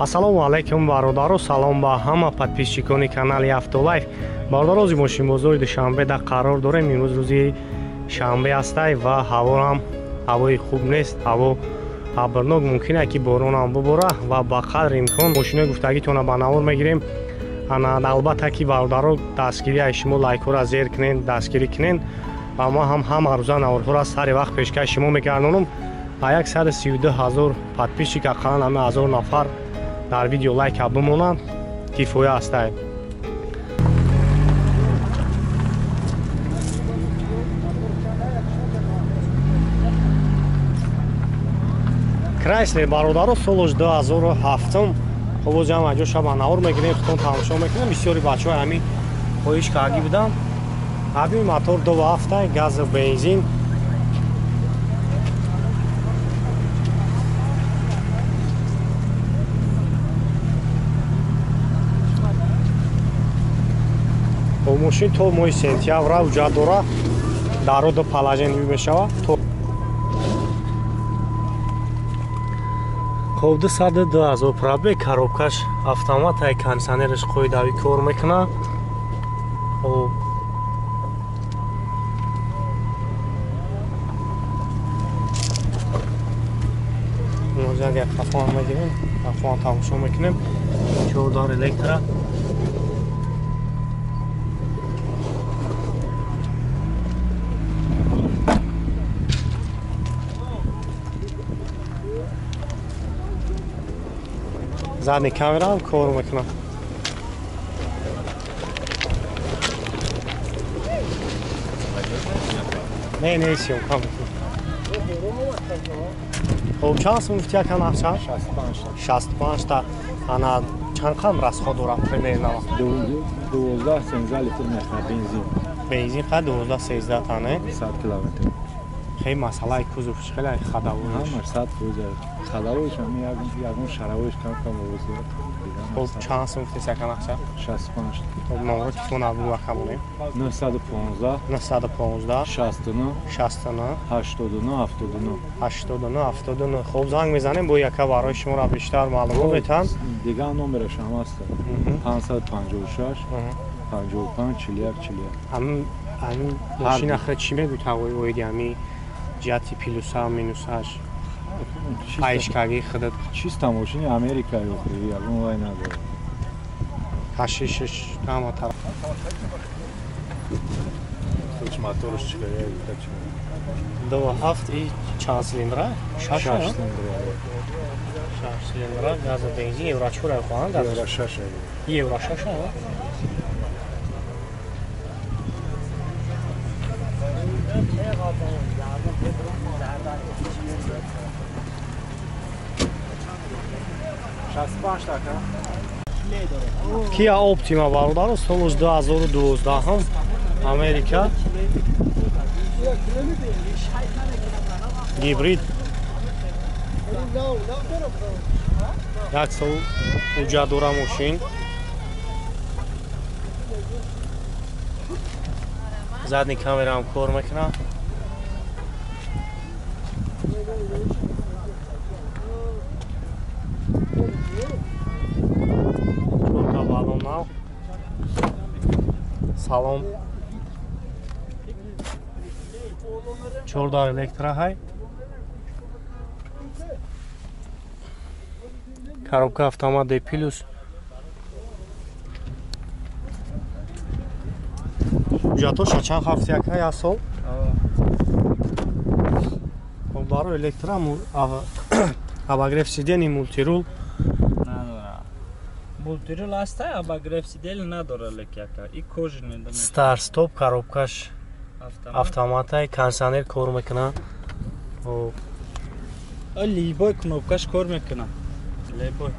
Ассалому алайкум бародаро, салом ба ҳама подписчикони канали Автолайф. Бародаро, рӯзи мошинбозори Душанбе да қарор дорем. Имрӯз рӯзи шанбе ҳастай ва ҳаворам ҳавои хуб нест. Ҳаво абрнок, мумкин аст ки боронам бубора ва ба қадри имкон мошинои гуфтагитона ба навор мегирем. Албатта ки бародаро, дастгирии шумо лайкҳоро зер кунен, дастгирӣ кунен ва мо ҳам ҳама рӯза наворҳоро сари вақт пешкаши шумо мегардонам. 132 ҳазор подписчик, ақаллан ҳама ҳазор нафар дар видео лайка бимонанд, кифоя ҳастай. Крайслер бародаро, солош 2007. Хоб, ҷамъ аҷо шаба навор мегирем, худтон тамошо мекунем. Бисёри бачаҳои ҳамин хоҳиш карди будам. Ҳабими мотор 2.7, газ бензин. Мошин то моҳи сентябр ҳуҷҷат дора, дар роду положение мешавад. Хоб, 202 ҳазор пробег, коробкаш автомат, ай кондиционераш қоидавӣ кор мекунад. Хоб, як қафоам мегирем, қафоам тамошо мекунем. Чордар электро. Задний камера кор мекунад. Не, не, съёмка мекунам. Хоб, чанд сум гуфти ака нақша? 65 та. Ана чанд қам расход дорад примерно? 12-13 литр мехӯрад бензин. Бензин қад 12-13 та, не? 100 километр. Хеле масъалаи кузовш хеле хадавош. Ҳамаш 100%. Хадавош ҳам ягон шаравош кам-кам овозият. Хоб, чанд сум гуфти ака нақша? 65. Хоб, номро телефон абу бакамонем. 915 915 69 69 89 79 89 79. Хоб, занг мезанем, бо яка барои шуморо бештар маълумот метаҳанд. Дигар номераш ҳам ҳаст. 556 55 41 41. Ҳамин мошина хеле чӣ мегӯед ҳавои оиди ҳамин ҷиҳати плюса минусаш? Айшкагии худат. Чиста мошини Америка ёхи, ягон вай надорад. Кашишиш ҳама тараф. Хуч моторш чӣ қадар? 2.7 и чанд силиндра? 6 силиндра. 6 силиндра, газ бензин, евро 4 хоҳанд газ. Евро 6. Евро 6, ҳа? Kia Optima бародаро, солош 2012, Америка, гибрид. Як сол ҳуҷҷат дора мошин. Задний камераам кор мекунад. Салом. Чордар электро ҳай. Коробка автомат D+. Ҳуҷҷатоша чанд ҳафт яка як сол? Хоб, барои электро обогрев сидени мултирул мултирул аста, обогрев сидели надора лекяка. И кожаный. Старт стоп, коробкаш автоматай, кондиционер кор мекунад. Либой кнопкаш кор мекунад. Либой.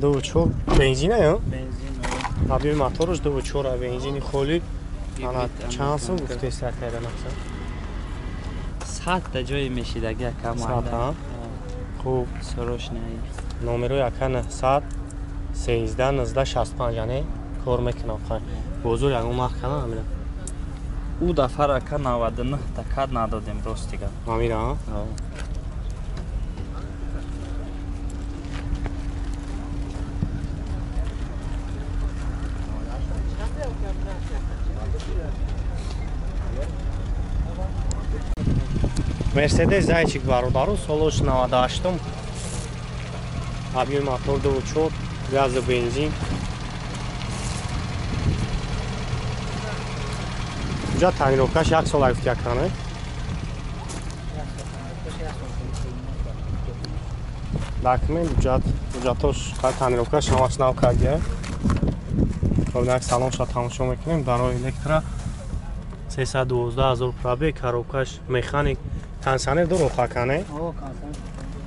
2.4 бензин ё? Бензин. Объёми моторш 2.4 бензини холӣ. Ана чанд сум гуфтест акайра нақша? 100 та ҷои мешидаги ака 100 ҳа? Хуб, срочный. Номерои ака 900 13 19 65, яъне кор мекунам. Хай. Бозор ягон нарх кана амира? Ӯ дафъа ака 99 та кад надодем, ростига. Амира? Мерседес Зайчик бародару солош 98-м. Объем мотор 2.4, газы бензин. Уҷа тонировкаш як сол айфт якане. Документ уҷат, уҷатош тонировкаш ҳамаш нав кардия. Хоб як салонша тамошо мекунем барои электро 312 000 пробег, коробкаш механик, кондиционер дора хакане?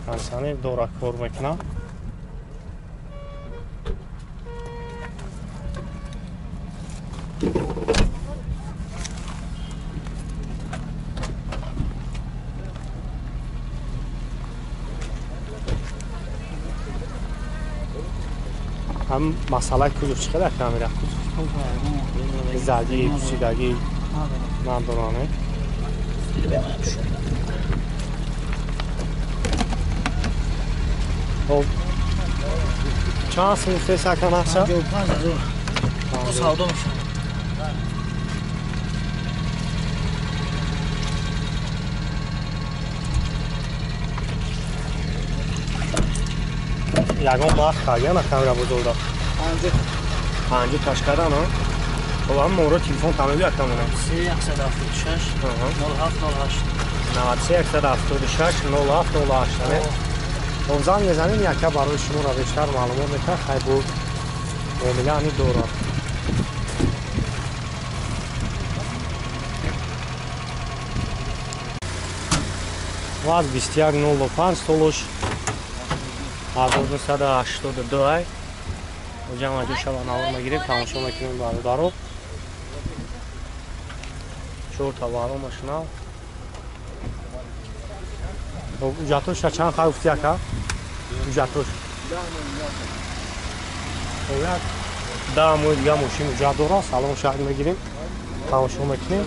Кондиционер дора кор мекунад. Ҳам масъалаи кузов чӣ қадар камера? Задӣ, пӯшидагӣ надоране. Хоб чанд сум гуфтеса канаша? 55 000. Савдо мешавад. Ягон бахт карда на камера бузурда? Панҷ таш карда, на? Хоб ҳам моро телефон тамоми якамона. 3176 0708. 93 176 0708 не? Хоб занг мезанем, яка барои шуморо бештар маълумот метаҳад, хай бу муомила ҳамин дорад. Ваз 2105 солош 1982 ай. Оҷам аҷо шава навор мегирем, тамошо мекунем бародаро. Чорта варо машина. Уҷатоша чанд хай гуфти ака? Уҷатош. Як 10 моҳи дига мошин уҷат дора, салон шаҳр мегирем, тамошо мекунем.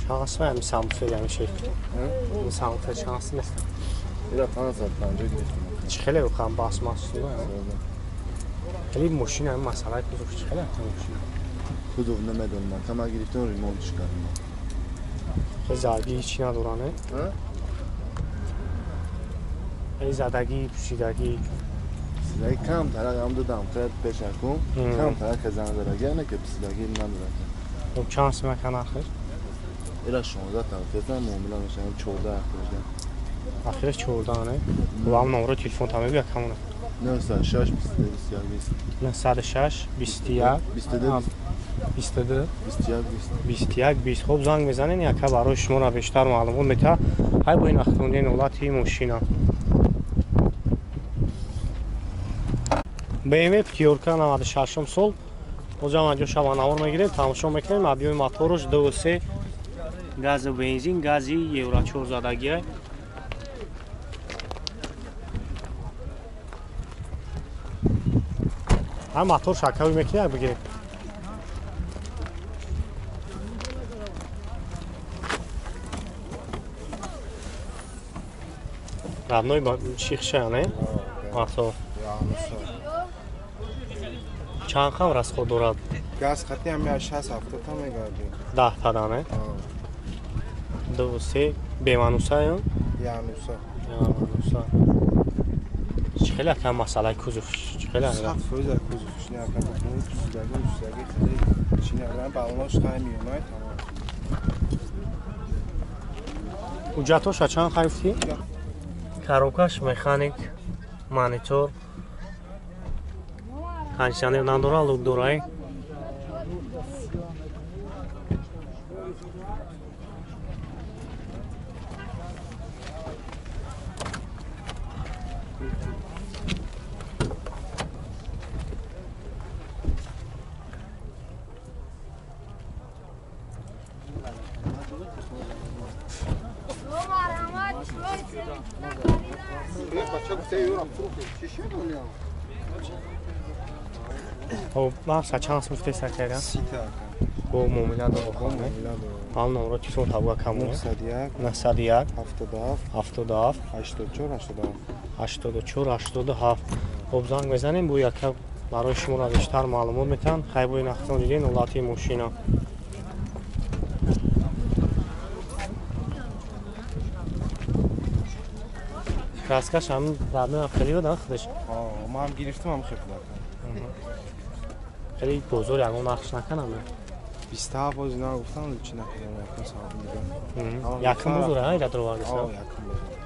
Şansı var mı samfır yani şey? Samfır şansı ne? Ира 550 гирифтем. Чӣ хеле хан басмас не? Хеле мошин ҳам масъалаи кузов чӣ хеле мошин? Кузов намедонам, кама гирифтем ремонтш кардем. Хеле зарги ҳеч надора, не? Хеле задагӣ, пӯшидагӣ. Пӯшидагӣ кам тарак ҳам додам, хеле пешакум, кам тарак зандараги, не ки пӯшидагӣ надорад. Хоб чанд сум акан ахир? Ира 16 та фезан муомила мешавам 14 ахирда. Ахираш 14 не? Хоб ҳам номро телефон та мегӯя камона. 906 21 906 21 22 22 21 21 20. Хоб занг мезанен, яка барои шуморо бештар маълумот метаҳад. Ҳай бо ин ахтондени ҳолати мошина. BMW Пятёрка 96 сол. Озам анҷо шава навор мегирем, тамошо мекунем. Объёми мотораш 2.3 гази бензин, гази Евро 4 задагиай. Ҳам мотор шакави мекунем, бигирем. Родной чихша, не? Мотор. Чанд хам расход дорад? Газ хати ҳам 60-70 та мегардем. 10 та да, не? 2 3 бемануса ё? Януса. Януса. Чӣ хеле кам масъалаи кузов, чӣ хеле? 100% кузов чӣ не кам пӯшидагӣ, пӯшидагӣ хеле чӣ не, балош хай миёнай тамом. Ҳуҷҷатоша чанд хай гуфтӣ? Коробкаш механик, монитор, кондиционер надора, лук дорай. Хоб, нарха чанд сум гуфтеста кайра? Сита. Бо муомила дорад. Бо муомила дорад. Ҳам номро телефон табуга кам 901 901 77 77 84 87 84 87. Хоб, занг мезанем, бо яка барои шуморо бештар маълумот метаҳанд. Хай, бо нахтон диден ҳолати мошина. Краскаш ҳам радно хеле буд, худаш. Ман ҳам гирифтам, ҳам хеле буд. Хеле бозор ягон нақш наканам. 27 боз нагуфтам, чи накардам, якум савол мегам. Якум бозор, ҳа, ира дровардиса? Якум бозор.